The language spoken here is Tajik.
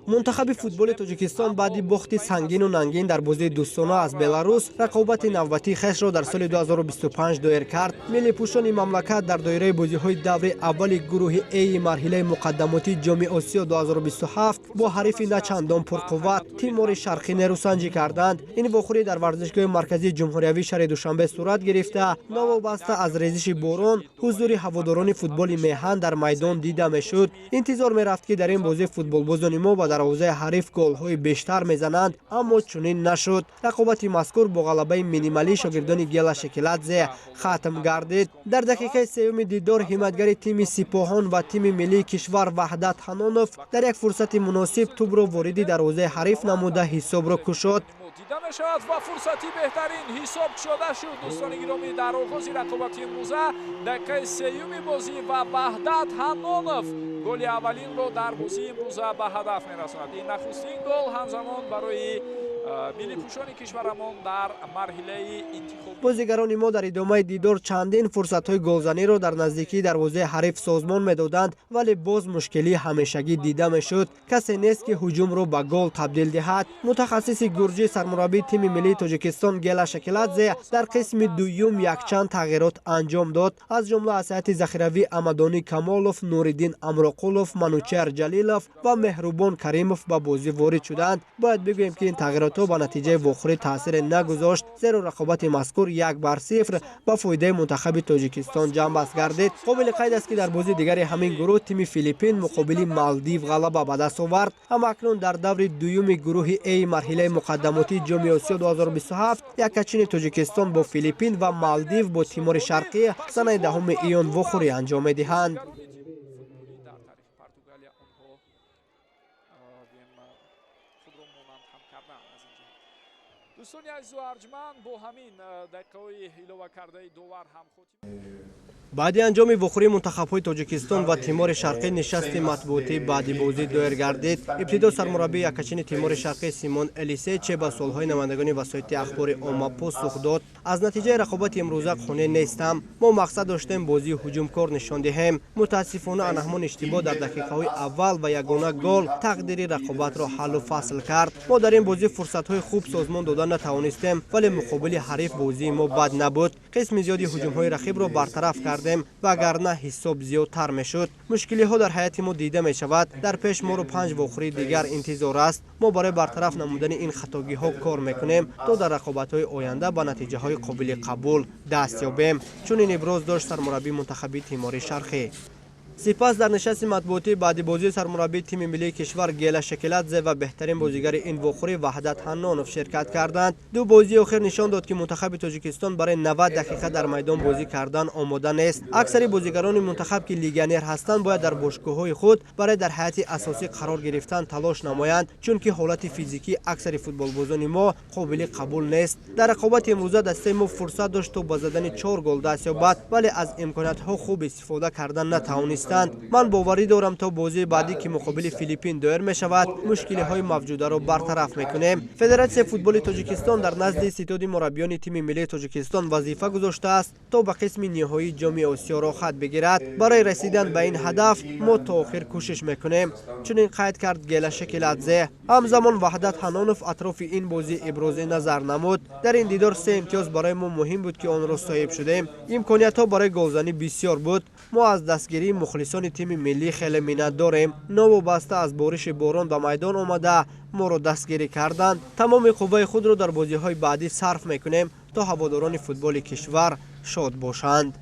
Мунтахаби футболи Тоҷикистон баъди бохти сангину нангин дар бозии дӯстона аз Беларус рақобати навбатии хешро дар соли 2025 доир кард. Миллипӯшони мамлакат дар доираи бозиҳои даври аввали гурӯҳи Эи марҳилаи муқаддамотии Ҷоми Осиё 2027 бо ҳарифи начандон пурқувват, Тимори Шарқӣ, нерӯсанҷӣ карданд. Ин вохӯрӣ дар варзишгоҳи марказии ҷумҳуриявии шаҳри Душанбе сурат гирифта, новобаста аз резиши борон, ҳузури ҳаводорони футболи меҳан дар майдон дида мешуд. Интизор мерафт, ки дар ин бозӣ футболбозони мо ба дарвозаи ҳариф голҳои бештар мезананд, аммо чунин нашуд. Рақобати мазкур бо ғалабаи минималии шогирдони Гела Шекиладзе хатм гардид. Дар дақиқаи сеюми дидор ҳимоятгари тими Сипоҳон ва тими миллии кишвар Ваҳдат Ҳанонов дар як фурсати муносиб тӯбро вориди дарвозаи ҳариф намуда, ҳисобро кушод. Дида мешавад ва фурсати беҳтарин ҳисоб кушода шуд, дӯстони гиромӣ, дар оғози рақобати имрӯза, дақиқаи сеюми бозӣ, ва Ваҳдат Ҳаннонов голи аввалинро дар бозии имрӯза ба ҳадаф мерасонад. Ин нахустин гол ҳамзамон барои миллипӯшони кишварамон дар марҳилаи интихоб. Бозигарони мо дар идомаи дидор чандин фурсатҳои голзаниро дар наздикии дарвозаи ҳариф созмон медоданд, вале боз мушкилии ҳамешагӣ дида мешуд: касе нест, ки ҳуҷумро ба гол табдил диҳад. Мутахассиси гурҷӣ, сармураббии тими миллии Тоҷикистон Гела Шакиладзе дар қисми дуюм якчанд тағйирот анҷом дод. Аз ҷумла аз ҳайати захиравӣ Амадонӣ Камолов, Нуриддин Амроқулов, Манучеҳр Ҷалилов ва Меҳрубон Каримов ба бозӣ ворид шуданд. Бояд бигӯем, ки ин тағйиротҳо ба натиҷаи вохӯрӣ таъсире нагузошт, зеро рақобати мазкур 1-0 ба фоидаи мунтахаби Тоҷикистон ҷамъбаст гардид. Қобили қайд аст, ки дар бозии дигари ҳамин гурӯҳ тими Филиппин муқобили Малдив ғалаба ба даст овард. Ҳамакнун дар даври дуюми гурӯҳи Эи марҳилаи муқаддамотии Ҷоми Осиё 2027 яккачини Тоҷикистон бо Филиппин ва Малдив бо Тимори Шарқӣ санаи 10 июн вохӯрӣ анҷом медиҳанд. Дар таърихи Португалия онҳо худро монанд ҳам карданд. Аз ин ҷиҳат, дӯстони азизу арҷманд, бо ҳамин дақиқаҳои иловакардаи довар ҳам хотима. Баъди анҷоми вохӯрии мунтахабҳои Тоҷикистон ва Тимори Шарқӣ нишасти матбуотӣ баъди бозӣ доир гардид. Ибтидо сармураббии яккачини Тимори Шарқӣ Симон Элисече ба суолҳои намояндагони васоити ахбори омма посух дод. Аз натиҷаи рақобати имрӯза қонеъ нестам. Мо мақсад доштем бозии ҳуҷумкор нишон диҳем. Мутаассифона, ана ҳамон иштибоҳ дар дақиқаҳои аввал ва ягона гол тақдири рақобатро ҳаллу фасл кард. Мо дар ин бозӣ фурсатҳои хуб созмон дода натавонистем, вале муқобили ҳариф бозии мо бад набуд. Қисми зиёди ҳуҷумҳои рақибро бартараф кардем, вагарна ҳисоб зиёдтар мешуд. Мушкилиҳо дар ҳайати мо дида мешавад. Дар пеш моро панҷ вохӯрии дигар интизор аст. Мо барои бартараф намудани ин хатогиҳо кор мекунем, то дар рақобатҳои оянда ба натиҷаҳои қобили қабул даст ёбем, чунин иброз дошт сармураббии мунтахаби Тимори Шарқӣ. Сипас дар нишасти матбуотӣ баъди бозии сармураббии тими миллии кишвар Гела Шекиладзе ва беҳтарин бозигари ин вохӯрӣ Ваҳдат Ҳаннонов ширкат карданд. Ду бозии охир нишон дод, ки мунтахаби Тоҷикистон барои 90 дақиқа дар майдон бозӣ кардан омода нест. Аксари бозигарони мунтахаб, ки легионер ҳастанд, бояд дар бошгоҳҳои худ барои дар ҳайати асосӣ қарор гирифтан талош намоянд, чунки ҳолати физикии аксари футболбозони мо қобили қабул нест. Дар рақобати имрӯза дастаи мо фурсат дошт, то ба задани чор гол даст ёбад, вале аз имкониятҳо хуб истифода кардан натавонистанд. Ман боварӣ дорам, то бозии баъдӣ, ки муқобили Филиппин доир мешавад, мушкилиҳои мавҷударо бартараф мекунем. Федератсияи футболи Тоҷикистон дар назди ситоди мураббиёни тими миллии Тоҷикистон вазифа гузоштааст, то ба қисми ниҳоии Ҷоми Осиё роҳхат бигирад. Барои расидан ба ин ҳадаф мо то охир кӯшиш мекунем, чунин қайд кард Гела Шекиладзе. Ҳамзамон Ваҳдат Ҳанонов атрофи ин бозӣ ибрози назар намуд. Дар ин дидор се имтиёз барои мо муҳим буд, ки онро соҳиб шудем. Имкониятҳо барои голзанӣ бисёр буд. Мо аз дастгирии мухлисони тими миллӣ хеле миннатдорем. Новобаста аз бориши борон ба майдон омада, моро дастгирӣ карданд. Тамоми қувваи худро дар бозиҳои баъдӣ сарф мекунем, то ҳаводорони футболи кишвар шод бошанд.